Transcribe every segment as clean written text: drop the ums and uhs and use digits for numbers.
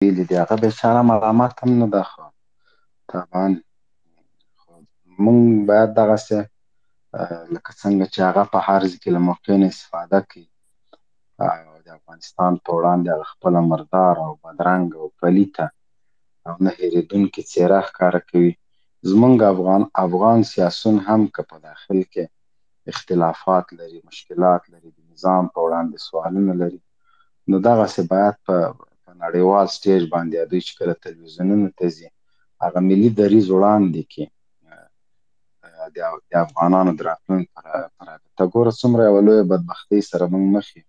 ویلي دي، هغه بیچاره ملامت هم نه ده، خو طبعا مونږ باید دغسې لکه څنګه چې هغه په هر ځای کې له موقع نه استفاده کوي او د افغانستان په وړاندې هغه خپله مردار او بدرنګ او پلیته او نه هېرېدونکې څېره ښکاره کوي. زمونږ افغان سیاسون هم که په داخل کې اختلافات لري، مشکلات لري، د نظام په وړاندې سوالونه لري، نو دغسې باید په نړیوال سټیج باندې دوی چې کله تلویزیونونو ته ځي هغه ملي دریځ وړاندې کړي د افغانانو د راتلونکي په رابطه. ګوره څومره یوه لویه بدبختۍ سره موږ مخ یو.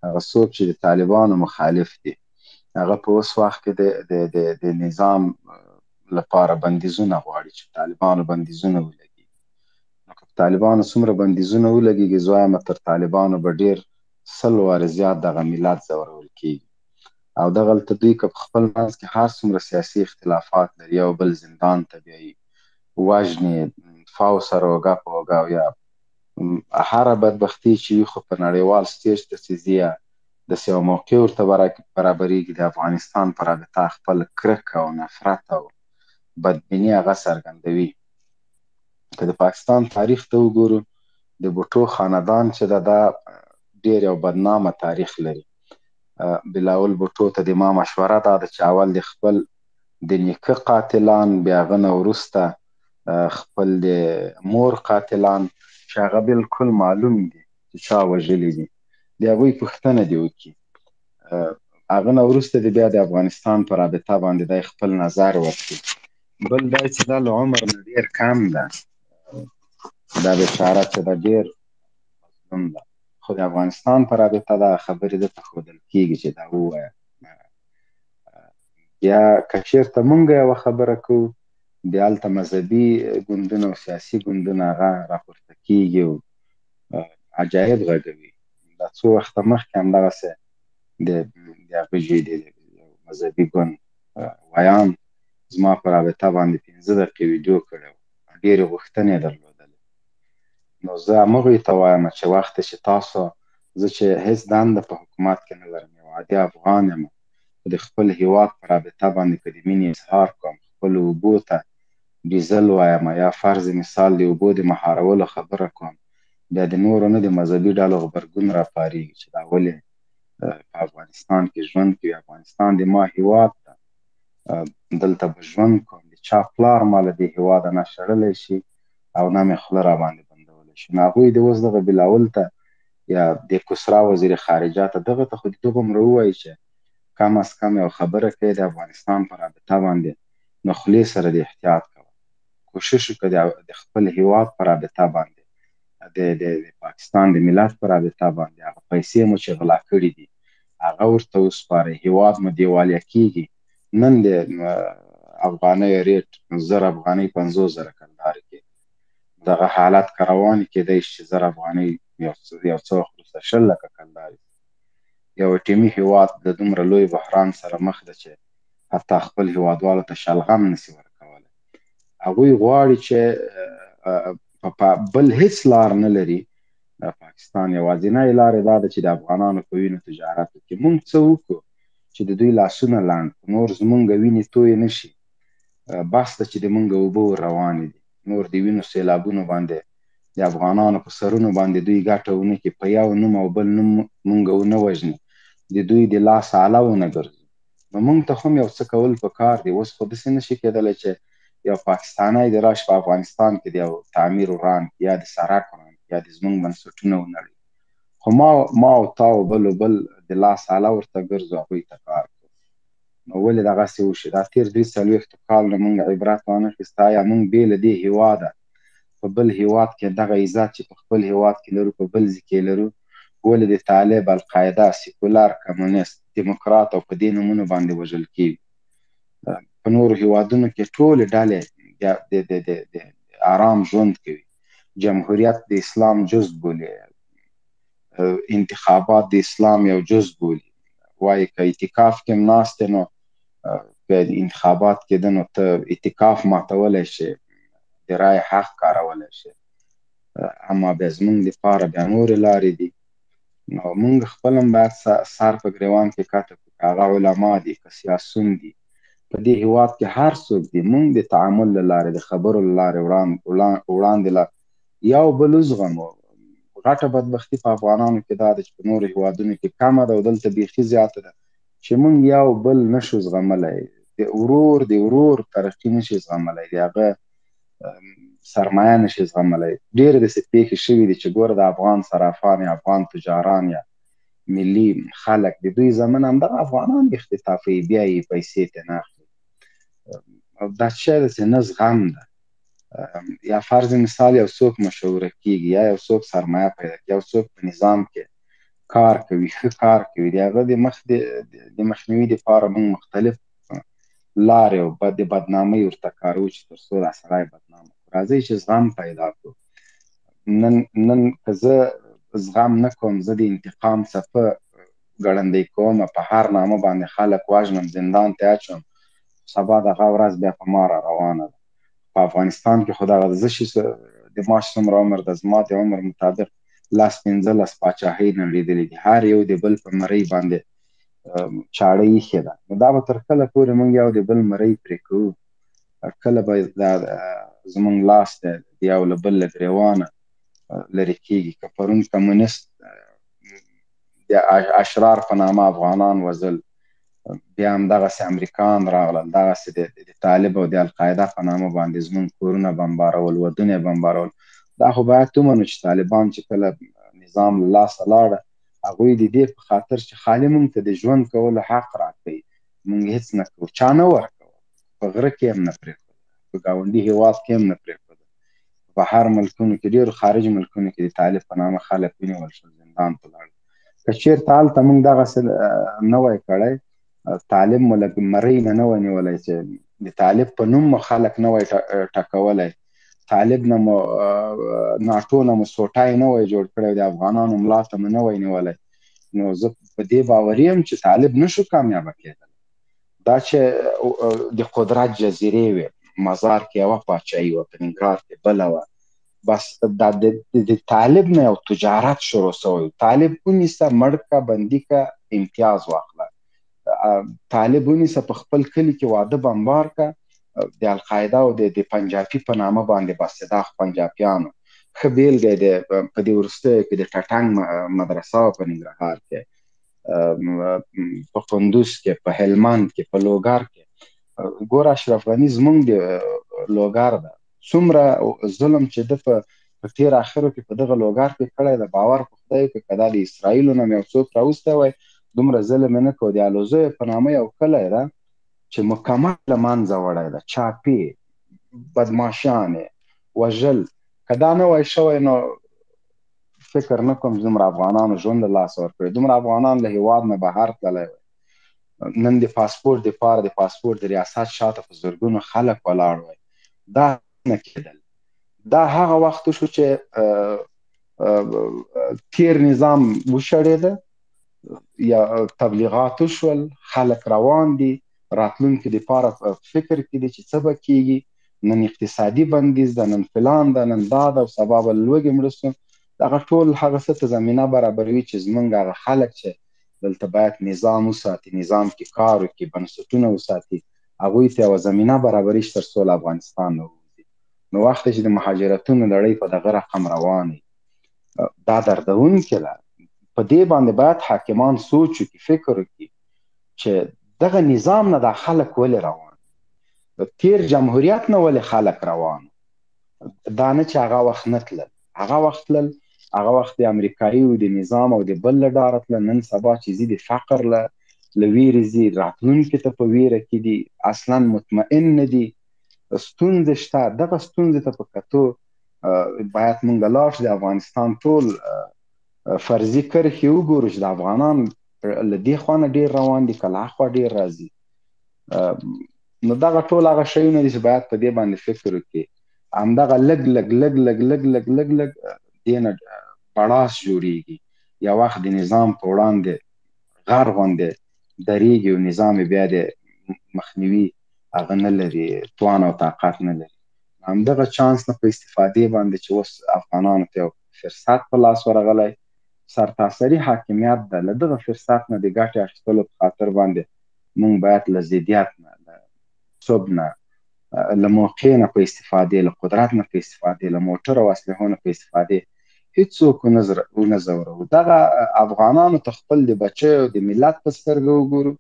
هغه څوک چې د طالبانو مخالف دي هغه په اوس وخت کې د نظام لپاره بندیزونه غواړي چې طالبانو بندیزونه ولګېږي. نو که طالبانو څومره بندیزونه ولګېږي، زه وایم تر طالبانو به ډېر 100 وارې زیات دغه ملت ځورول کېږي. او دغلته دوی که په خپل منځ کې هر څومره سیاسي اختلافات لري، یو بل زندان ته بیایي، وژني، فاو سره اوږه په اوږه، او یا هره بدبختي چې وي خو په نړیوال سټیج ته چې ځي داسې یوه موقع ورته برابرېږي د افغانستان په رابطه خپل کرکه او نفرت او بدبیني هغه څرګندوي. که د پاکستان تاریخ ته وګورو، د بوټو خاندان چې ده دا ډېر یو بدنامه تاریخ لري. بلاول بوټو ته د ما مشوره دا ده چې اول د خپل د نیکه قاتلان، بیا هغه نه وروسته خپل د مور قاتلان چې هغه بالکل معلوم دي چې چا وژلي دي، د هغوی پوښتنه دې وکړي. هغه نه وروسته دې بیا د افغانستان په رابطه باندې دی خپل نظر ورکړي. بل دا چې دا له عمر نه ډېر کم ده، دا بیچاره چې دا ډېر مظلوم ده، خو د افغانستان په رابطه دا خبرې ده ته ښودل کېږي چې دا ووایه. بیا که چېرته مونږ یوه خبره کوو، بیا هلته مذهبي ګوندونه او سیاسي ګوندونه هغه راپورته کېږي او عجایب غږوي. دا څو وخته مخکې همدغسې د هغه د مذهبي ګوند ویاند زما په رابطه باندې 5 دقیقې ویډیو کړې وه، ډېرې غوښتنې یې درلودلې. نو زه همغوی ته وایم چې وخت چې تاسو، زه چې هېڅ دنده په حکومت کې نه لرم، یو عادي افغان یم، خو د خپل هیواد په رابطه باندې که د مینې اظهار کوم، خپلو اوبو ته ډیزل وایم یا فرض مثال د اوبو د مهارولو خبره کوم، بیا د نورو نه د مذهبي ډلو غبرګون راپارېږي چې دا ولې په افغانستان کې ژوند کوي، افغانستان د ما هیواد ده، دلته به ژوند کوم، د چا پلار ما له دې هیواده نه شړلی شي او نه مې خوله را باندې بندولی شي. نو هغوی د اوس دغه بلاول ته یا د کسرا وزیر خارجه ته دغه ته خو دې دغومره ووایي چې کم از کم یو خبره کوي د افغانستان په رابطه باندې، نو خولې سره د احتیاط کوه، کوشش وکړه د خپل هیواد په رابطه باندې، د پاکستان د ملت په رابطه باندې هغه پیسې مو چې غلا کړي دي هغه ورته وسپارئ. هیواد مو دیوالیه کېږي. نن د افغانۍ ریټ 1000 افغانۍ 50,000 کلدارې کېږي. دغه حالت که روان کېدای شي چې 1000 افغانۍ یو څه وخت وروسته 20 لکه کلدارې. یو ټیمي هیواد د دومره لوی بحران سره مخ ده چې حتی خپل هیوادوالو ته شلغم نسي ورکولی. هغوی غواړي چې په بل هیڅ لار نه لري. پاکستان یوازینۍ لار دا ده چې د افغانانو په وینو تجارت وکړي. مونږ څه وکړو چې د دوی لاسونه لنډ کړو، نور زمونږ وینې تویې نه شي، بس ده چې د مونږ اوبه ور روانې دي، نور د وینو سیلابونو باندې د افغانانو په سرونو باندې دوی ګټه ونه کړي، په یو نوم او بل نوم مونږ ونه وژني، د دوی د لاس آله ونه ګرځو. نو مونږ ته هم یو څه کول پکار دي. اوس خو داسې نه شي کېدلی چې یو پاکستانی د راش په افغانستان کې د یو تعمیر وران کړي یا د سرک وران کړي یا د زمونږ بنسټونه ونړوي، خو ما او تا او بل او بل د لاس آله ورته ګرځو، هغوی ته کار کوو. نو ولې دغسې وشي؟ دا تېر 43 کال نه مونږ عبرت وانه خیسته. آیا مونږ بې له دې هیواده په بل هیواد کې دغه عزت چې په خپل هیواد کې لرو په بل ځای کې لرو؟ ولې د طالب، القاعده، سیکولر، کمونست، دیموکرات او په دې نومونو باندې وژل کېږي؟ په نورو هیوادونو کې ټولې ډلې د آرام ژوند کوي، جمهوریت د اسلام جز بولي، انتخابات د اسلام یو جز بولي، وایي که اعتکاف کې هم ناست یې نو که انتخابات کېده نو ته اعتکاف ماتولی شې، د رای حق کارولی شې، اما بیا زمونږ دپاره بیا نورې لارې دي. نو مونږ خپل هم باید سر په ګریوان کې کته کړو. که هغه علما دي، که سیاسون دي، په دې هیواد کې هر څوک دي، مونږ د تعامل له لارې، د خبرو له لارې وړاندې لا یو بل وزغمو. غټه بدبختي په افغانانو کې دا ده چې په نورو هیوادونو کې کمه ده او دلته بیخي زیاته ده، چې مونږ یو بل نشو زغملی، د ورور د ورور ترقي نشي زغملی، د هغه سرمایه نشي زغملی. ډېرې داسې پېښې شوې دي چې ګوره د افغان صرافان یا افغان تجاران یا ملي خلک د دوی زمن همدغه افغانان اختطافوي، بیا یې پیسې ترې نه اخلي. دا څه ده چې نه زغم ده. یا فرض مثال یو څوک مشهوره کیږي، یا یو څوک سرمایه پیدا کوي، یو څوک په نظام کې کار کوي، ښه کار کوي، د هغه د مخ د مخنیوي دپاره موږ مختلف لارې او د بدنامۍ ورته کاروو چې تر څو دا سړی بدنام کړو. راځئ چې زغم پیدا کړو. نن که زه زغم نه کوم، زه د انتقام څپه ګړندۍ کوم، په هر نامه باندې خلک وژنم، زندان ته اچوم، سبا دغه ورځ بیا په ما را روانه ده. په افغانستان کې خو دغه زه چې د ماش څومره عمر ده، زما د عمر مطابق لس پنځلس پاچاهۍ نړېدلې دي، هر یو د بل په مرۍ باندې چاړه ایښې ده. نو دا به تر کله پورې موږ یو د بل مرۍ پرې کوو؟ کله به دا زموږ لاس دی د یو له بل له ګرېوانه لرې کېږي؟ که پرون کمونست د اشرار په نامه افغانان وزل، بیا هم دغسې امریکان راغلل، دغسې د طالب او د القاعده په نامه باندې زموږ کورونه بمبارول، ودونه یې بمبارول. دا خو باید ومنو چې طالبان چې کله نظام له لاسه لاړه، هغوی د دې په خاطر چې خالي موږ ته د ژوند کولو حق راکوي، موږ هېڅ نه کوو، چا نه ورکوه، په غره کې هم نه پرېښوده، په ګاونډي هېواد کې هم نه پرېښوده، په هر ملکونو کې، ډېرو خارج ملکونو کې د طالب په نامه خلک ونیول شول، زندان ته لاړل. که چېرته هلته موږ دغسې نه وای کړی، طالب مو لږ مرۍ نه نه وای نیولی، چې د طالب په نوم مو خلک نه وای ټکولی، طالب نه مو ناټو نه مو سوټای نه وای جوړ کړی، د افغانانو ملا ته مو نه وای نیولی، نو زه په دې باوري یم چې طالب نشو کامیابه کېدلی. دا چې د قدرت جزیرې وې، مزار کې یوه پاچاهي وه، په ننګرهار کې بله وه، بس دا د طالب نه یو تجارت شروع شوی. طالب ونیسه، مړ که، بندي که، امتیاز واخله. طالب ونیسه، په خپل کلي کې واده بمبار که، د القاعده او د پنجابي په نامه باندې، بس دا خو پنجابیانو ښه بېلګه دی. په دې وروستیو کې د ټټنګ مدرسه وه په ننګرهار کې، په کندوز کې، په هلمند کې، په لوګر کې. ګوره اشرف غني زمونږ د لوګر ده، څومره ظلم چې ده په تېر اخرو کې په دغه لوګر کې کړی ده، باور په خدای وکړه که دا د اسرائیلو نه مې یو څوک راوستی وای دومره ظلم یې نه کوو. د الوزیو په نامه یو کلی ده چې مکمل له منځه وړی ده، چاپې، بدماشانې، وژل. که دا نه وای شوی نو فکر نه کوم چې دومره افغانانو ژوند له لاسه ورکړی، دومره افغانان له هیواد نه بهر تللی وای. نن د پاسپورت دپاره د پاسپورت د ریاست شاته په زرګونو خلک ولاړ وای. دا نه کېدل. دا هغه وخت شو چې تیر نظام وشړېده، یا تبلیغات وشول، خلک روان دي، راتلونکي دپاره فکر کې دي چې څه به کېږي. نن اقتصادي بندیز ده، نن فلان ده، نن دا ده، او سبا به لوږې مړه سو. دغه ټول هغه څه ته زمینه برابروي چې زمونږ هغه خلک چې دلته باید نظام وساتي، نظام کې کار وکړي، بنسټونه وساتي، هغوی ته یوه زمینه برابروي چې تر څو له افغانستان نه ووځي. نو وخت چې د مهاجرتونو لړۍ په دغه رقم روانه وي، دا دردونکې ده. په دې باندې باید حاکمان سوچ وکړي، فکر وکړي چې دغه نظام نه دا خلک ولې روان، تیر جمهوریت نه ولې خلک روان، دا نه چې هغه وخت نه تلل، هغه وخت تلل، هغه وخت د امریکایي او د نظام او د بل له ډاره تلل. نن سبا چې ځي د فقر له ویرې ځي، راتلونکي ته په ویره کې دي، اصلا مطمئن نه دي، ستونزې شته. دغه ستونزې ته په کتو باید مونږ لاړ شو د افغانستان ټول فرضي کرښې وګورو چې د افغانان له دې خوا نه ډېر روان دي که له اخوا ډېر راځي. نو دغه ټول هغه شیونه دي چې باید په دې باندې فکر وکړي. همدغه لږ لږ لږ لږ لږ لږ لږ لږ دې نه بړاس جوړیږي، یو وخت د نظام په وړاندې غر غوندې درېږي او نظام یې بیا د مخنیوي هغه نه لري، توان او طاقت نه لري. همدغه چانس نه په استفادې باندې چې اوس افغانانو ته یو فرصت په لاس ورغلی، سرتاسري حاکمیت ده، له دغه فرصت نه د ګټې اخیستلو په خاطر باندې مونږ باید له ضدیت نه، له تعصب نه، له موقع نه په استفادې، له قدرت نه په استفادې، له موټر او اسلحو نه په استفادې هیڅوک ونه ځوروو. دغه افغانانو ته خپل د بچیو د ملت په سترګه وګورو،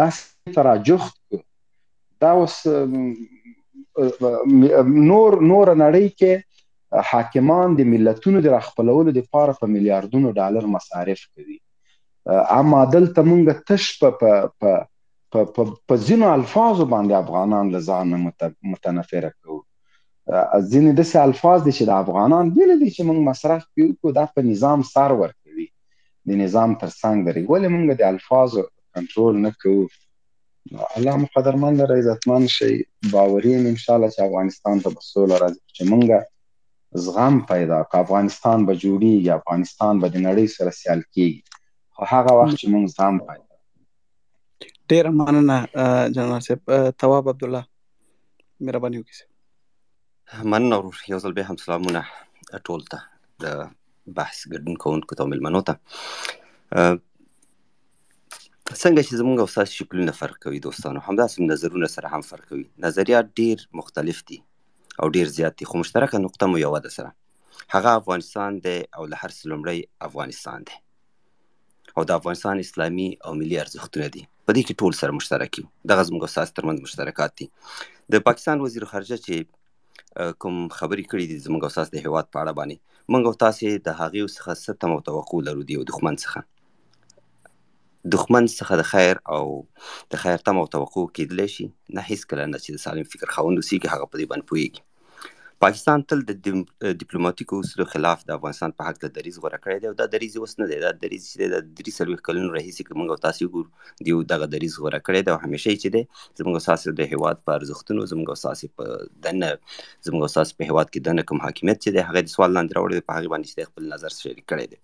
داسې ته راجوخت کړو. دا اوس نور نړۍ کې حاکمان د ملتونو د راخپلولو لپاره په میلیاردونو ډالر مصارف کوي، اما دلته مونږ تش په په په په په ځینو الفاظو باندې افغانان له ځانه متنفره کوو. ځینې داسې الفاظ دي چې د افغانان بې له دې چې موږ مصرف پرې وکړو، دا په نظام سر ورکوي، د نظام تر څنګ درېږي. ولې موږ د الفاظو کنټرول نه کوو؟ الله مو قدرمن لره، عزتمن شئ. باوري یم انشاءالله چې افغانستان ته به سوله راځي، چې موږ زغم پیدا کړو، افغانستان به جوړیږي، افغانستان به د نړۍ سره سیال کیږي، خو هغه وخت چې موږ زغم پیدا. ډیره مننه جنرال صاحب. تواب عبدالله، مهرباني وکړئ. مننه ورور، یو ځل بیا هم سلامونه ټول ته، د بحث ګډون کوونکو ته او مېلمنو ته. څنګه چې زمونږ او ستاسو شکلونه فرق کوي دوستانو، همداسې نظرونه سره هم فرق کوي. نظریات ډیر مختلف دي او ډیر زیات دي، خو مشترکه نقطه مو یوه ده سره، هغه افغانستان دی او له هر څه لومړی افغانستان دی او د افغانستان اسلامي او ملي ارزښتونه دي. په دې کې ټول سره مشترک یو، دغه زموږ او ستاسو ترمنځ مشترکات دي. د پاکستان وزیر خارجه چې کوم خبرې کړې دي زموږ او ستاسو د هیواد په اړه باندې، موږ او تاسې د هغې څخه څه تمه او توقع لرو؟ د یو دښمن څخه، دښمن څخه د خیر او د خیر تمه او توقع کېدلی شي؟ نه، هیڅکله نه. چې د سالم فکر خاوند اوسېږي هغه په دې باندې پوهېږي. پاکستان تل د دیپلوماتیکو اصولو خلاف د افغانستان په هکله دریځ غوره کړی دی او دا دریځ اوس نه دی، دا دریځ چې دی دا 43 کلونو راهیسې که موږ او تاسې وګورو دیو دغه دریځ غوره کړی دی او همیشه یې چې دی زموږ او ستاسې د هیواد په ارزښتونو، زموږ او ستاسې په دننه، زموږ او ستاسې په هیواد کې دننه کوم حاکمیت چې دی هغه د سوال لاندې راوړی دی، په هغې باندې چې دی خپل نظر شریک کړی دی.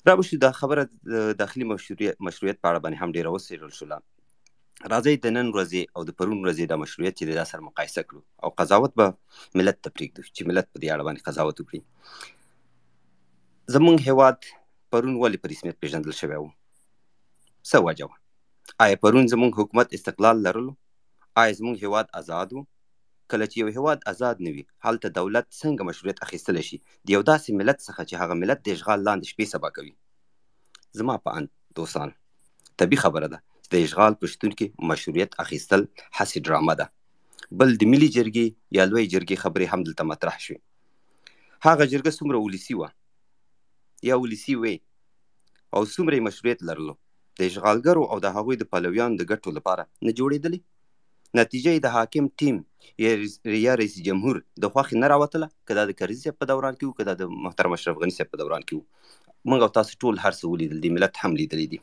را به شو دا خبره د داخلي مشروعیت په اړه باندې هم ډېره وڅېړل شوله. راځئ د نن ورځې او د پرون ورځې دا مشروعیت چې دی دا سره مقایسه کړو او قضاوت به ملت ته پرېږدو چې ملت په دې اړه باندې قضاوت وکړي. زمونږ هیواد پرون ولې په رسمیت پېژندل شوی و؟ څه وجه وه؟ آیا پرون زمونږ حکومت استقلال لرلو؟ آیا زمونږ هیواد ازاد و؟ کله چې یو هیواد ازاد نه وي، هلته دولت څنګه مشروعیت اخیستلی شي د یو داسې ملت څخه چې هغه ملت د اشغال لاندې شپې سبا کوي؟ زما په اند دوستان، طبیعي خبره ده چې د اشغال په شتون کې مشروعیت اخیستل هسې ډرامه ده. بل د ملي جرګې یا لوی جرګې خبرې هم دلته مطرح شوې. هغه جرګه څومره ولسي وه یا ولسي وې او څومره یې مشروعیت لرلو؟ د اشغالګرو او د هغوی د پلویانو د ګټو لپاره نه جوړېدلې؟ نتیجه یې د حاکم ټیم یا رئیس جمهور د خوښې نه راوتله، که دا د کرزي صاحب په دوران کې وو، که دا د محترم اشرف غني صاحب په دوران کې وو. موږ او تاسو ټول هر څه ولیدل دي، ملت هم لیدلي دي.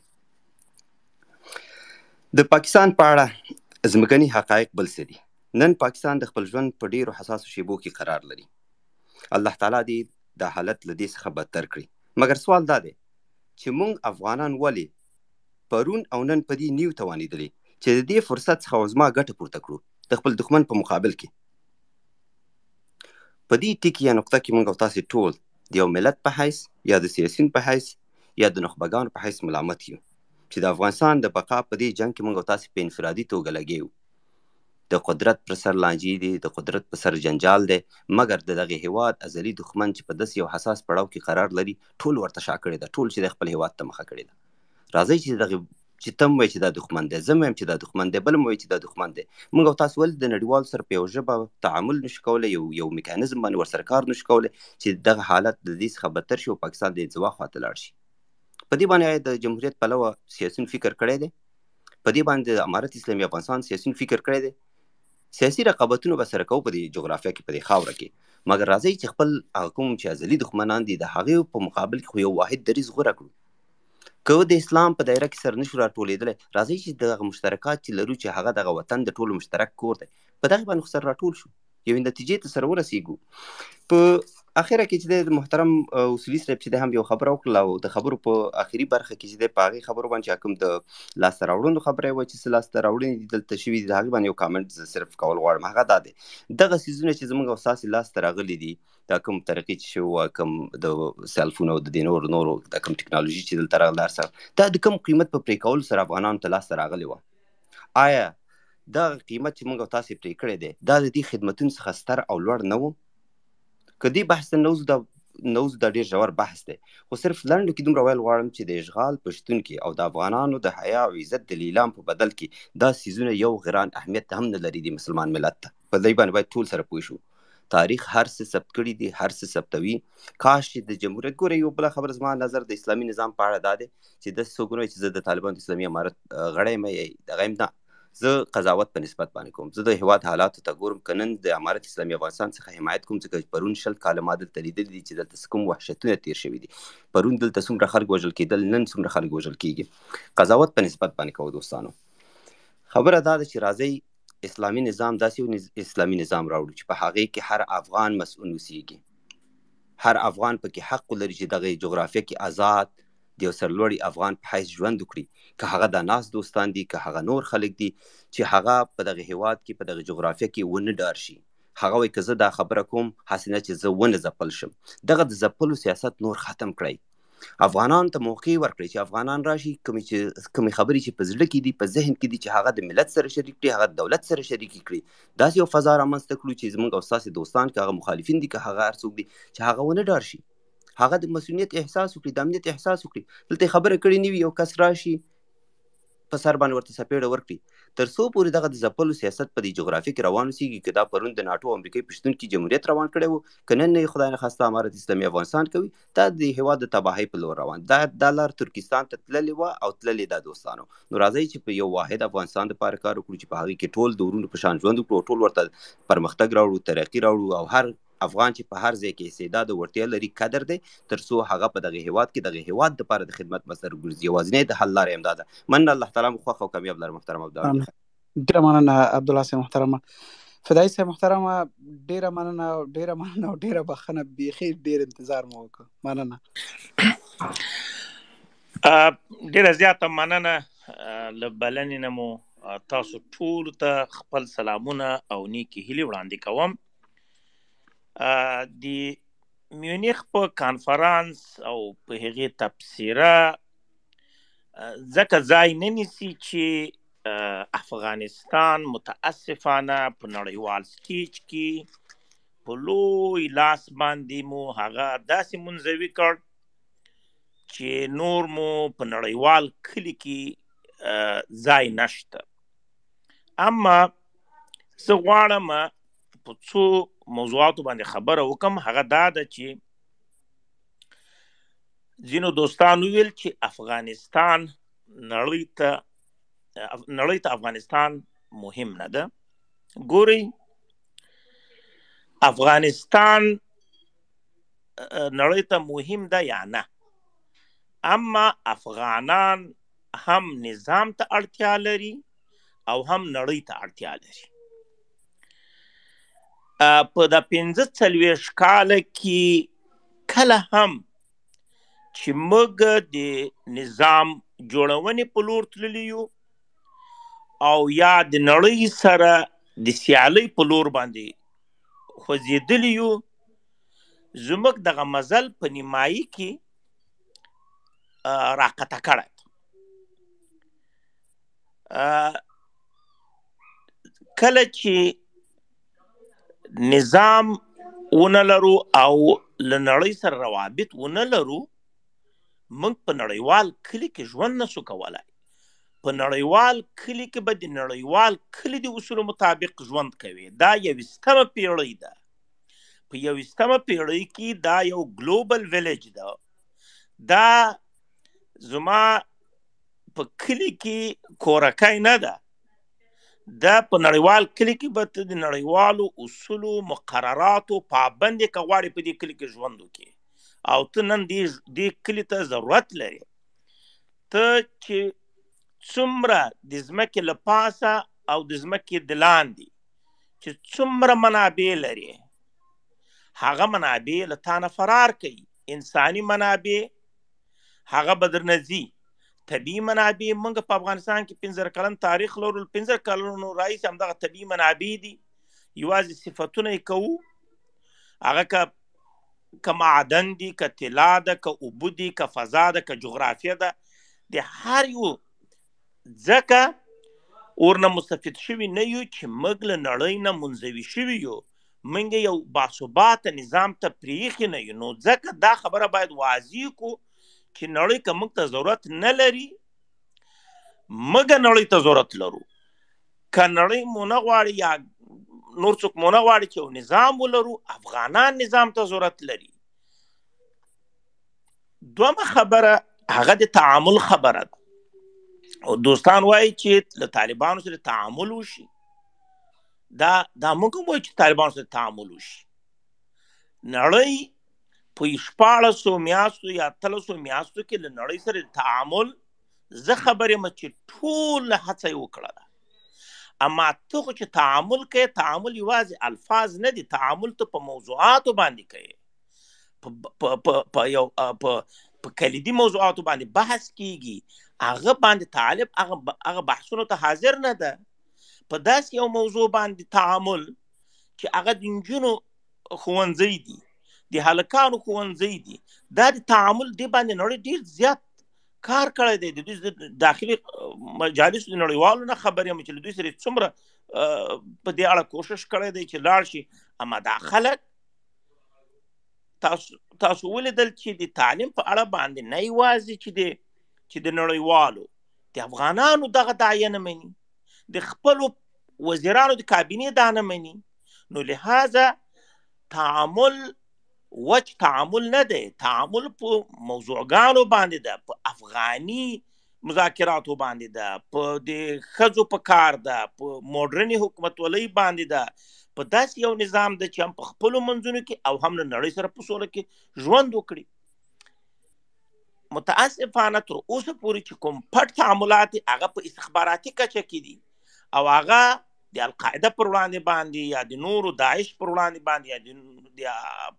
د پاکستان په اړه ځمکني حقایق بل څه دي. نن پاکستان د خپل ژوند په ډیرو حساسو شیبو کې قرار لري. الله تعالی دې دا حالت له دې څخه بدتر کړي. مګر سوال دا دی چې موږ افغانان ولې پرون او نن په دې نیو توانېدلي چې د دې فرصت څخه عظما ګټه پورته کړو د خپل دښمن په مقابل کې؟ په دې ټکي یا نقطه کې موږ او تاسې ټول د یو ملت په حیث یا د سیاسیون په حیث یا د نخبګانو په حیث ملامت یو چې د افغانستان د بقا په دې جنګ کې موږ او تاسې په انفرادي توګه لګیا یو. د قدرت پر سر لانجې دي، د قدرت په سر جنجال دی، مګر د دغه هیواد ازلي دښمن چې په داسې یو حساس پړاو کې قرار لري، ټول ورته شا کړې ده، ټول چې د خپل هیواد ته مخه کړې ده. راځئ چې دغه چې تم وایي چې دا دښمن دی، زه وایم چې دا دښمن دی، بل وایي چې دا دښمن دی، موږ او تاسو ولې د نړیوالو سره په یو ژبه تعامل نشو کولی، یو میکانیزم باندې ورسره کار نشو کولی چې دغه حالت د دې څخه بدتر شي او پاکستان د انزوا خواته لاړ شي؟ په دې باندې آیا د جمهوریت پلوه سیاسیون فکر کړی دی؟ په دې باندې د امارت اسلامي افغانستان سیاسیون فکر کړی دی؟ سیاسي رقابتونه به سره کوو په دې جغرافیا کې، په دې خاوره کې، مګر راځئ چې خپل هغه کوم چې ازلي دښمنان دي د هغې په مقابل کې خو یو واحد دریځ غوره کړو. که د اسلام په دایره کې سره نشو راټولېدلی، راځئ چې دغه مشترکات چې لرو، چې هغه دغه وطن د ټولو مشترک کور دی، په دغه باندې خو سره راټول شو، یوې نتیجې ته سره ورسېږو. په اخره کې چې د محترم اصولي صاحب چې د هم یو خبره وکړه او د خبرو په اخري برخه کې چې د په هغې خبرو باندې کوم د لاسته راوړنو خبره وه چې څه لاسته راوړنې دي دلته شوي دي، د هغې باندې یو کامنټ زه صرف کول غواړم. هغه دا دی، دغه څیزونه چې زموږ او ستاسې لاسته راغلي دي، دا کوم ترقي چې شوې وه، کوم د سیلفون او د دې نورو نورو دا کوم ټکنالوژي چې دلته راغله، هر څه دا د کوم قیمت په پرې کولو سره افغانانو ته لاسته راغلې وه؟ آیا دغه قیمت چې موږ او تاسې پرې کړی دی دا د دې خدمتونو څخه ستر او لوړ نه و؟ که دې بحث ته نوځو، دا نوځو، دا ډېر ژور بحث دی، خو صرف لنډو کې دومره ویل غواړم چې د اشغال په شتون کې او د افغانانو د حیا او عزت د لیلام په بدل کې دا څیزونه یو غران اهمیت هم نه لري د مسلمان ملت ته. په دې باندې باید ټول سره پوه شو. تاریخ هر څه ثبت کړي دي، هر څه ثبتوي. کاش چې د جمهوریت ګوره، یو بله خبره زما نظر د اسلامي نظام په اړه دا دی چې داسې څوک نه وایي چې زه د طالبانو د اسلامي امارت غړی یم یا دغه یم، نه، زه قضاوت په نسبت باندې کوم. زه د هیواد حالاتو ته ګورم. که نن د امارت اسلامي افغانستان څخه حمایت کوم، ځکه پرون 20 کاله ما دلته لیدلي دي چې دلته کوم وحشتونه تیر شوي دي، پرون دلته څومره خلک وژل کېدل، نن څومره خلک وژل کېږي. قضاوت په نسبت باندې کوو دوستانو. خبره دا ده چې راځئ اسلامي نظام داسې یو اسلامي نظام راوړو چې په هغې کې هر افغان مسؤل اوسیږي، هر افغان پکې حق ولري چې دغه جغرافیه کې آزاد د یو سرلوړي افغان په حیث ژوند وکړي، که هغه د ناس دوستان دي، که هغه نور خلک دي، چې هغه په دغه هیواد کې په دغه جغرافیه کې ونه ډار شي. هغه وایي که زه دا خبره کوم هسې نه چې زه ونه ځپل شم. دغه د ځپلو سیاست نور ختم کړئ. افغانانو ته موقع ورکړئ چې افغانان راشي، کومې چې کومې خبرې چې په زړه کې دي، په ذهن کې دي، چې هغه د ملت سره شریک کړي، هغه د دولت سره شریک کړي. داسې یو فضا رامنځته کړو چې زموږ او ستاسې دوستان، که هغه مخالفین دي، که هغه هر څوک دي، چې هغه ونه ډار شي، هغه د مسؤلیت احساس وکړي، د امنیت احساس وکړي. دلته خبره کړې نه وي، یو کس راشي په سر باندې ورته څپېړه ورکړي. تر څو پورې دغه د ځپلو سیاست په دې جغرافیه کې روان اوسېږي، که دا پرون د ناټو او امریکې په شتون کې جمهوریت روان کړی وو، که نن نه خدای نخواسته امارت اسلامي افغانستان کوي، دا د هیواد د تباهۍ په لور روان دا دا لار ترکستان ته تللې وه او تللې ده دوستانو. نو راځئ چې په یو واحد افغانستان لپاره کار وکړو چې په هغې کې ټول د وروڼو په شان ژوند وکړو، ټول ورته پرمختګ راوړو، ترقي راوړو، او هر افغان چې په هر ځای کې استعداد او وړتیا لري قدر دی، تر څو هغه په دغه هیواد کې دغه هیواد لپاره د خدمت مصدر وګرځي. یوازینی د حل لاره همدا ده. مننه، الله تعالی مو خوښ او کامیاب لره محترم عبدالله. ډیره مننه عبدالله صاحب محترمه. فدایي صاحب محترمه، ډیره مننه، ډیره مننه او ډیره بخښنه، بیخي ډیر انتظار مو وکړ. مننه. ډیره زیاته مننه له بلنې نه مو. تاسو ټولو ته خپل سلامونه او نیکې هیلې وړاندې کوم. د میونیخ په کانفرنس او په هغې تبصره ځکه ځای نه نیسي چې افغانستان متاسفانه په نړیوال سټیج کې په لوی لاس باندې مو هغه داسې منزوي کړ چې نور مو په نړیوال کلي کې ځای نشته. اما زه غواړم په څو موضوعاتو باندې خبره وکم. هغه دا ده چې ځینو دوستانو ویل چې افغانستان نړۍ ته افغانستان مهم نه ده. ګورئ، افغانستان نړۍ ته مهم ده یا نه، اما افغانان هم نظام ته اړتیا لري او هم نړۍ ته اړتیا لري. په د 45 کاله کې کله هم چې موږ د نظام جوړونې په لور تللي یو او یا د نړۍ سره د سیالۍ په لور باندې خوځېدلي یو، زموږ دغه مزل په نیمایي کې راقطع کړی. کله چې نظام ونه لرو او له نړۍ سره روابط ونه لرو، موږ په نړیوال کلي کې ژوند نشو کولای. په نړیوال کلي کې به د نړیوال کلي د اصولو مطابق ژوند کوي. دا 21مه پیړۍ ده. په 21مه پیړۍ کې دا یو ګلوبل ویلیج ده. دا زما په کلي کې کورکۍ نه ده. دا په نړیوال کلي کې به ته د نړیوالو اصولو مقرراتو پابند یې که غواړې په دې کلي کې ژوند وکړې، او ته نن دې کلي ته ضرورت لرې. ته چې څومره د ځمکې له پاسه او د ځمکې د لاندې چې څومره منابع لرې، هغه منابع له تا نه فرار کوي. انساني منابع هغه به درنه ځي، طبیعي منابع موږ په افغانستان کې 50 کلن تاریخ لرو، 50 کلونو راهیسې همدغه طبیعي منابع دي، یوازې صفتونه یې کوو. هغه که معدن دي، که طلا ده، که اوبه دي، که فضا ده، که جغرافیه ده، د هر یو ځکه ورنه مستفید شوي نه یو چې موږ له نړۍ نه منزوي شوي یو، موږ یو باثباته نظام ته پرېښي نه یو. نو ځکه دا خبره باید واضح کړو چې نړۍ که موږ ته ضرورت نه لري، موږ نړۍ ته ضرورت لرو. که نړۍ مو نه غواړي یا نور څوک مو نه غواړي چې یو نظام ولرو، افغانان نظام ته ضرورت لري. دومه خبره هغه د تعامل خبره ده. او دوستان وایي چې له طالبانو سره تعامل وشي، دا موږ هم وایو چې طالبانو سره تعامل وشي. نړۍ په 14 میاشتو یا 13 میاشتو کې له نړۍ سره تعامل، زه خبر یم چې ټول هڅه یې وکړه. اما ته خو چې تعامل کوې، تعامل یوازې الفاظ نه دي، تعامل ته په موضوعاتو باندې کوې، په کلیدي موضوعاتو باندې بحث کیږي، هغه باندې طالب هغه بحثونو ته حاضر نه ده. په داسې یو موضوع باندې تعامل چې هغه د نجونو ښوونځی دي، د هلکانو ښوونځی دي، دا د تعامل دی باندې نړۍ ډېر زیات کار کړی دی. د دوی داخلي مجالسو د نړیوالو نه خبر یم چې له دوی سره څومره په دې اړه کوشش کړی دی چې لاړ شي. اما دا خلک تاسو ولیدل چې د تعلیم په اړه باندې نه یوازې چې د نړیوالو، د افغانانو دغه داعیه نه مني، د خپلو وزیرانو د کابینې دا نه مني. نو لهذا تعامل وچ تعامل نه دی، تعامل په موضوعګانو باندې ده، په افغاني مذاکراتو باندې ده، په د ښځو په کار ده، په مډرنې حکومتولۍ باندې ده، په داسې یو نظام ده چې هم په خپلو منځونو کې او هم له نړۍ سره په سوله کې ژوند وکړي. متاسفانه تر اوسه پورې چې کوم پټ تعاملات دي هغه په استخباراتي کچه کې دي، او هغه د القاعده پر وړاندې باندې یا د نورو داعش پر وړاندې باندې یا د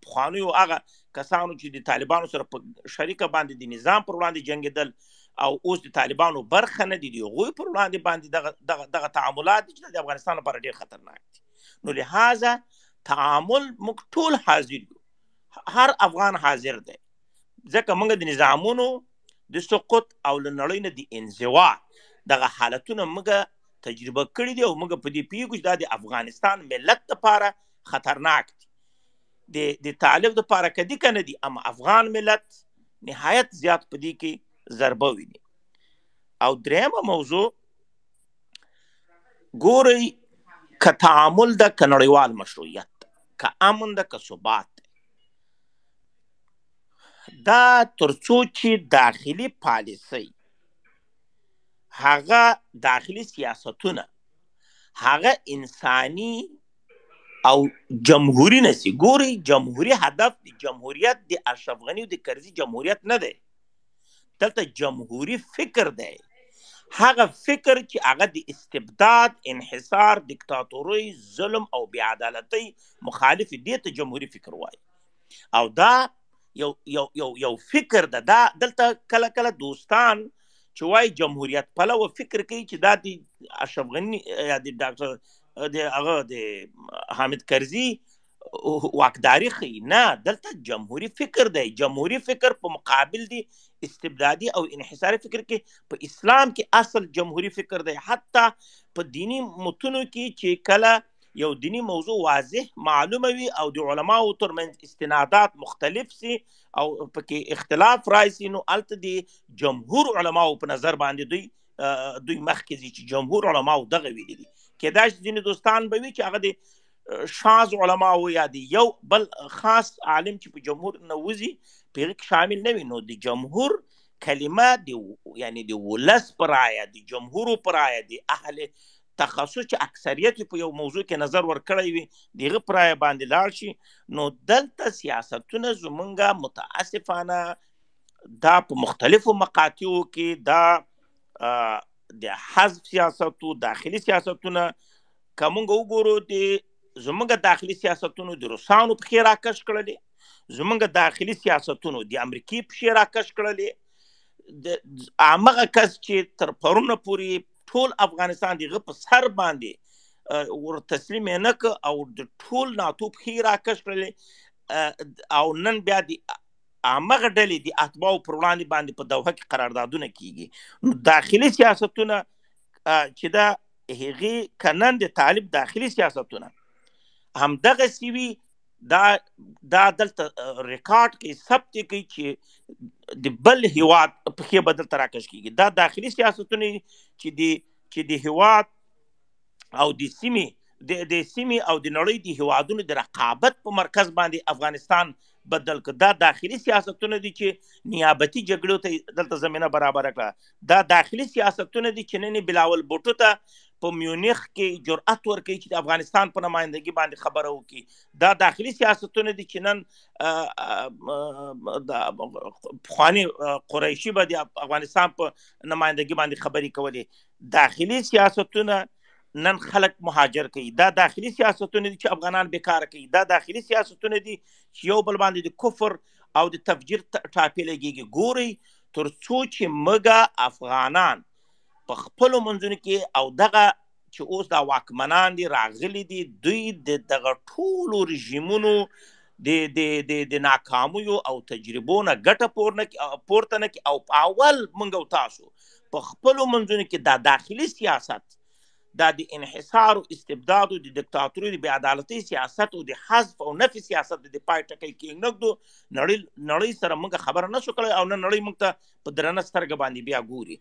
پخوانیو هغه کسانو چې د طالبانو سره په شریکه باندې د نظام پر وړاندې جنګېدل او اوس د طالبانو برخه نه دي، د هغوی پر وړاندې باندې دغه تعاملات دي چې د افغانستان لپاره ډېر خطرناک دي. نو لهذا تعامل موږ ټول حاضر یو، هر افغان حاضر دی، ځکه موږ د نظامونو د سقوط او له نړۍ نه د انزوا دغه حالتونه موږ تجربه کړي دي، او موږ په دې پوهېږو چې دا د افغانستان ملت لپاره خطرناک دي، د طالب لپاره که دي که نه دي، اما افغان ملت نهایت زیات په دې کې ضربه ویني. او درېیمه موضوع ګورئ، که تعامل ده، که نړیوال مشروعیت ده، که امن ده، که ثبات ده، دا تر څو چې داخلي پالیسۍ، هغه داخلي سیاستونه، هغه انساني او جمهوري نسی. ګوري جمهوري هدف د جمهوریت د اشرف غني او د کرزي جمهوریت نه دی، دلته جمهوري فکر دی، هغه فکر چې هغه د استبداد، انحصار، دیکتاتورۍ، ظلم او بېعدالتۍ مخالف دی ته جمهوري فکر وایي. او دا یو یو یو یو فکر ده. دا دلته کله کله دوستان چې وایي جمهوریت پلوه فکر کوي چې دا د اشرف غني یا د ډاکټر د هغه د حامد کرزي واکداري ښيي. نه، دلته جمهوري فکر دی. جمهوري فکر په مقابل دی استبدادي او انحصاري فکر کې. په اسلام کې اصل جمهوري فکر دی. حتی په دیني متونو کې چې کله یو دیني موضوع واضح معلومه وي او د علماو ترمنځ استنادات مختلف سي او پکې اختلاف راشي، نو هلته د جمهور علماو په نظر باندې دوی مخکې ځي چې جمهور علماو دغه ویلي دي. کېدای شي ځینې دوستان به وي چې هغه د شاذ علماو یا د یو بل خاص عالم چې په جمهور نه وځي په هغه کې شامل نه وي. نو د جمهور کلمه د یعنی د ولس په رایه، د جمهورو په رایه، د اهل تخصص چې اکثریت په یو موضوع کې نظر ورکړی وي د هغه په رایه باندې لاړ شي. نو دلته سیاستونه زمونږ متاسفانه دا په مختلفو مقاطعو کې دا د حزب سیاست او داخلي سیاستونه که موږ وګورو د زمونږ داخلي سیاستونو د روسانو پښې راکش کړلې، زمونږ داخلي سیاستونو د امریکې پښې راکش کړلې. د همغه کس چې تر پرونه پورې ټول افغانستان د هغه په سر باندې ور تسلیم یې نه کړ او د ټول ناتو پښې راکش کړلې، او نن بیا د همغه ډلې د اتباعو پر وړاندې باندې په دوحه کې قراردادونه کیږي. نو داخلي سیاستونه چې دا هغې که نن د طالب داخلي سیاستونه همدغسې وي، دا دلته ریکارډ کې ثبت کوي چې د بل هیواد پښې به دلته راکش کیږي. دا داخلي سیاستونه چې د هیواد او د سیمې د سیمې او د نړۍ د هیوادونو د رقابت په مرکز باندې افغانستان بدل کړ. دا داخلي سیاستونه دي چې نیابتي جګړو ته دلته زمینه برابره کړه. دا داخلي سیاستونه دي چې نن بلاول بوټو ته په میونخ کې جرأت ورکوي چې د افغانستان په نمایندګي باندې خبره وکړي. دا داخلي سیاستونه دي چې نن پخواني قریشي به د افغانستان په نمایندګي باندې خبرې کولې. داخلي سیاستونه نن خلک مهاجر کوي. دا داخلي سیاستونه دي چې افغانان بیکاره کوي. دا داخلي سیاستونه دي چې یو بل باندې د کفر او د تفجیر ټاپې لګېږي. ګورئ تر څو چې موږ افغانان په خپلو منځونو کې او دغه چې اوس دا واکمنان دي راغلي دي، دوی د دغه ټولو رژیمونو د د د د ناکامیو او تجربو نه ګټه پورته نه کړي او په اول موږ او تاسو په خپلو منځونو کې دا داخلي سیاست، دا د انحصار او استبداد او د دیکتاتوري د بېعدالتۍ سیاست او د حذف او نفي سیاست د پای ټکی کېنږدو، نړۍ سره موږ خبره نه شو کړی او نه نړۍ موږ ته په درنه سترګه باندې بیا ګوري.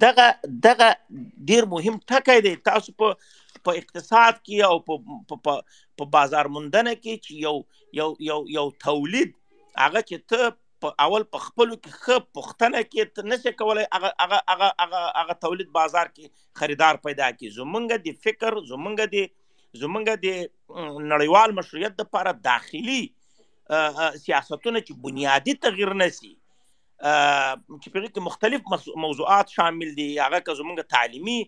دغه دغه ډیر مهم ټکی دی. تاسو په اقتصاد کې او په بازار موندنه کې چې یو یو یو یو تولید هغه چې ته په اول په خپلو کې ښه پوښتنه کې ته نشې کولی هغه هغه هغه هغه هغه تولید بازار کې خریدار پیدا کړي. زمونږ د فکر، زمونږ د نړیوال مشروعیت دپاره داخلي سیاستونه چې بنیادي تغییر نه سي، چې په هغې کې مختلف موضوعات شامل دي، هغه که زمونږ تعلیمي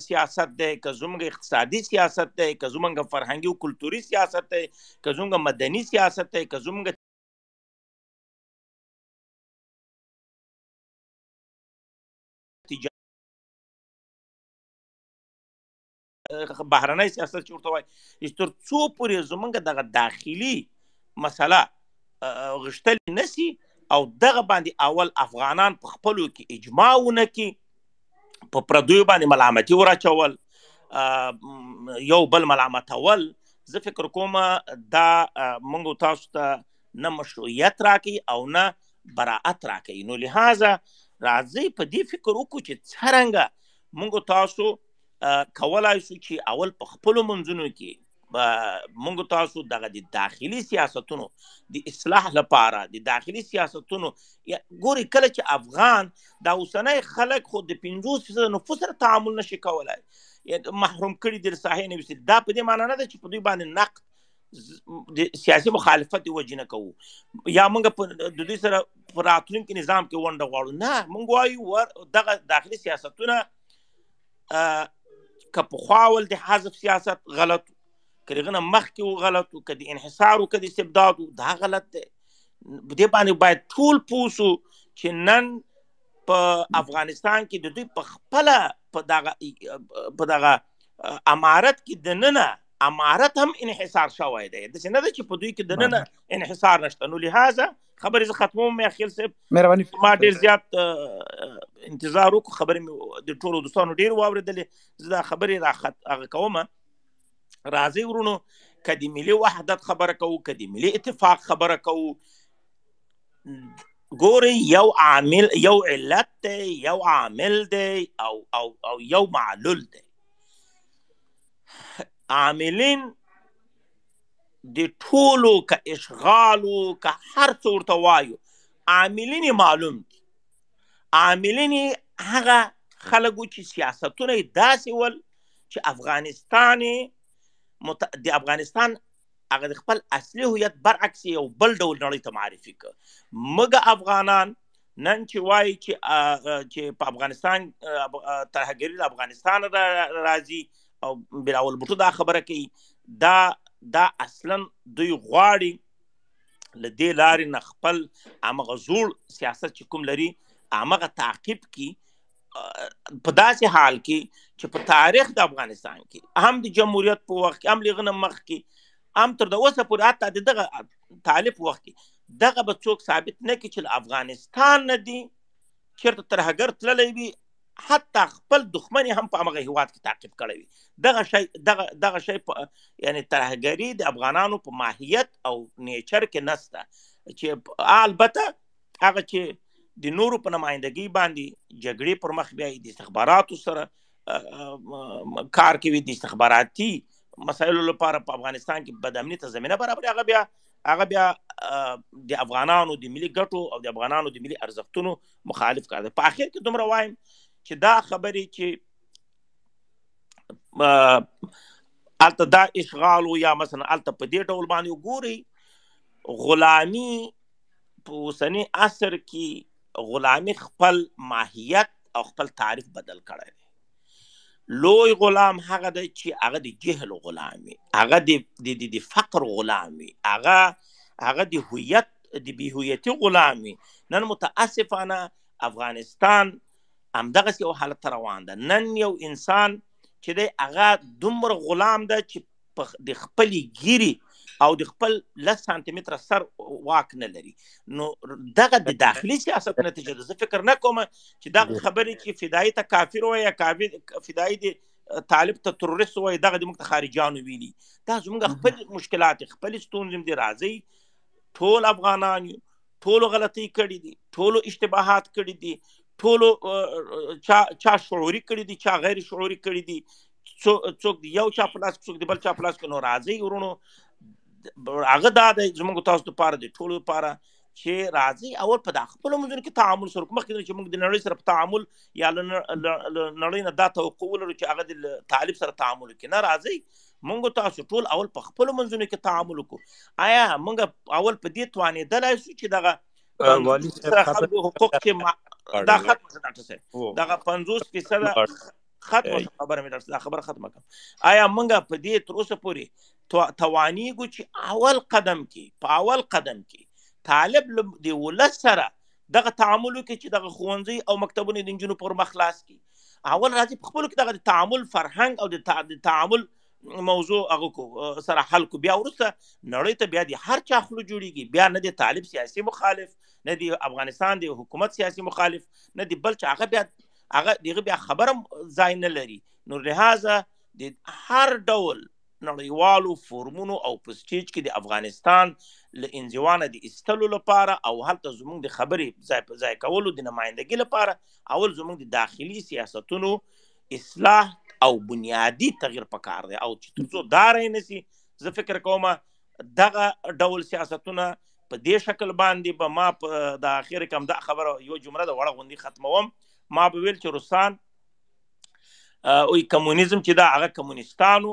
سیاست دی، که زمونږ اقتصادي سیاست دی، که زمونږ فرهنګي او کلتوري سیاست دی، که زمونږ مدني سیاست دی، که زمونږ بهرنی سیاست چې ورته وایي، چې تر څو پورې زمونږ دغه داخلي مسله غښتلې نه سي او دغه باندې اول افغانان په خپلو کې اجماع ونه کړي، په پردیو باندې ملامتي وراچول، یو بل ملامتول، زه فکر کوم دا موږ تاسو ته نه مشروعیت راکوي او نه براعت راکوي. نو لهذا راځئ په دې فکر وکړو چې څرنګه موږ تاسو کولای شو چې اول په خپلو منځونو کې موږ تاسو دغه د داخلي سیاستونو د اصلاح لپاره د داخلي سیاستونو ګوري کله چې افغان دا اوسنی خلک خو د 50% نفوس سره تعامل نشي کولای، محروم کړي دي ساحې نه وي. دا په دې معنی نه ده چې په دوی باندې نقد د سیاسي مخالفت د وجې نه کوو یا موږ د دوی سره په راتلونکي نظام کې ونډه غواړو. نه، موږ وایو دغه داخلي سیاستونه که پخوا ول د حذف سیاست غلط، که د هغه نه مخکې و غلط و، که د انحصار و، که د استبداد و، دا غلط دی. دې باندې باید ټول پوه سو چې نن په افغانستان کې د دوی په خپله په دغه امارت کې دننه امارت هم انحصار شوی دی، داسې نه ده چې په دوی کې دننه انحصار نشته. نو لهذا خبرې زه ختموم. میاخیل صاحب مهرباني، ما ډېر زیات انتظار وکړو، خبرې مې د ټولو دوستانو ډېر واورېدلې، زه دا خبرې هغه کوم. راځئ ورونو، که د ملي وحدت خبره کوو، که د ملي اتفاق خبره کوو، ګورئ یو عامل، یو علت دی، یو عامل دی او او او یو معلول دی. عاملین د ټولو که اشغال و که هر څه ورته وایو، عاملین یې معلوم دي. عاملین یې هغه خلک وو چې سیاستونه یې داسې ول چې افغانستان د افغانستان هغه د خپل اصلي هویت برعکس یو بل ډول نړۍ ته معرفي کړ. موږ افغانان نن چې وایي چې په افغانستان ترهګري له افغانستان راځي او بلاول بوټو دا خبره کوي، دا دا اصلا دوی غواړي له دې لارې نه خپل همغه زوړ سیاست چې کوم لري همغه تعقیب کی، په داسې حال کې چې په تاریخ د افغانستان کې هم د جمهوریت په وخت کې، هم له هغه نه مخکې، هم تر د اوسه پورې حتی د دغه طالب وخت کې دغه به څوک ثابت نه کړي چې له افغانستان نه دي چېرته ترهګر تللی وي، حتی خپل دښمن یې هم په همغه هیواد کې تعقیب کړی وي. دغه شی دغه دغه شی په یعنی ترهګري د افغانانو په ماهیت او نیچر کې نسته، چې البته هغه چې د نورو په نمایندګۍ باندې جګړې پر مخ بیایي، د استخباراتو سره کار کوي، د استخباراتي مسایلو لپاره په افغانستان کې بدامني ته زمینه برابروي، هغه بیا د افغانانو د ملي ګټو او د افغانانو د ملي ارزښتونو مخالف کار دی. په اخر کې دومره وایم چې دا خبرې چې هلته دا اشغال و یا مثلا هلته په دې ډول باندې وګورئ، غلامي په اوسني عصر کې غلامي خپل ماهیت او خپل تعریف بدل کړی دی. لوی غلام هغه دی چې هغه د جهل غلام وي، هغه د فقر غلام وي، هغه د هویت د بې هویتي غلام وي. نن متاسفانه افغانستان همدغسې یو حالت ته روان ده. نن یو انسان چې دی هغه دومره غلام ده چې د خپلې ګیرې او د خپل 10 سانتي متره سر واک نه لري. نو دغه د داخلي سیاست نتیجه ده. زه فکر نه کوم چې دغه خبرې چې فدایي ته کافر وایي یا فدایي د طالب ته تروریست وایي، دغه د موږ ته خارجیانو ویلي. دا زموږ خپل مشکلات، خپلې ستونزې دي. راځئ ټول افغانان یو، ټولو غلطۍ کړې دي، ټولو اشتباهات کړي دي، ټولو چا شعوري کړي دي، چا غیر شعوري کړي دي، څوک د یو چا په لاس کې، څوک د بل چا په لاس کې. نو راځئ ورونو، هغه دا دی زموږ تاسو لپاره، د ټولو لپاره چې راځئ اول په دا خپلو منځونو کې تعامل سره وکړو. مخکې چې موږ د نړۍ سره په تعامل یا له نړۍ نه دا توقع ولرو چې هغه د طالب سره تعامل وکړي، نه، راځئ موږ تاسو ټول اول په خپلو منځونو کې تعامل وکړو. آیا موږ اول په دې توانېدلی شو چې دغه 50% خلکو حقوق چې دا ختمه شوه ډاکټر صاحب، دغه 50% ختمه شوه خبره مې ډاکټر صاحب، دا خبره ختمه کړم. آیا موږ په دې تر اوسه پورې توانېږو چې اول قدم کې، په اول قدم کې طالب د ولس سره دغه تعامل وکړي چې دغه ښوونځي او مکتبونه د نجونو پر مخ خلاص کړي؟ اول راځي په خپلو کې دغه د تعامل فرهنګ او د تعامل موضوع هغه کو سره حل کو، بیا وروسته نړۍ ته بیا د هر چا خوله جوړېږي. بیا نه د طالب سیاسي مخالف، نه د افغانستان د حکومت سیاسي مخالف، نه د بل چا، هغه بیا هغه دغه بیا خبره ځای نه لري. نو لهذا د هر ډول نړیوالو فورمونو او په سټیج کې د افغانستان له انزوا نه د ایستلو لپاره او هلته زموږ د خبرې ځای په ځای کولو د نمایندګۍ لپاره اول زموږ د داخلي سیاستونو اصلاح او بنیادي تغییر پکار دی. او چې تر څو دا رانه سي، زه فکر کوم دغه ډول سیاستونه په دې شکل باندې به ما په د اخر کې هم دا خبره یو جمله د وړه غوندې ختموم. ما به ویل چې روسان او کمونیزم چې دا هغه کمونستانو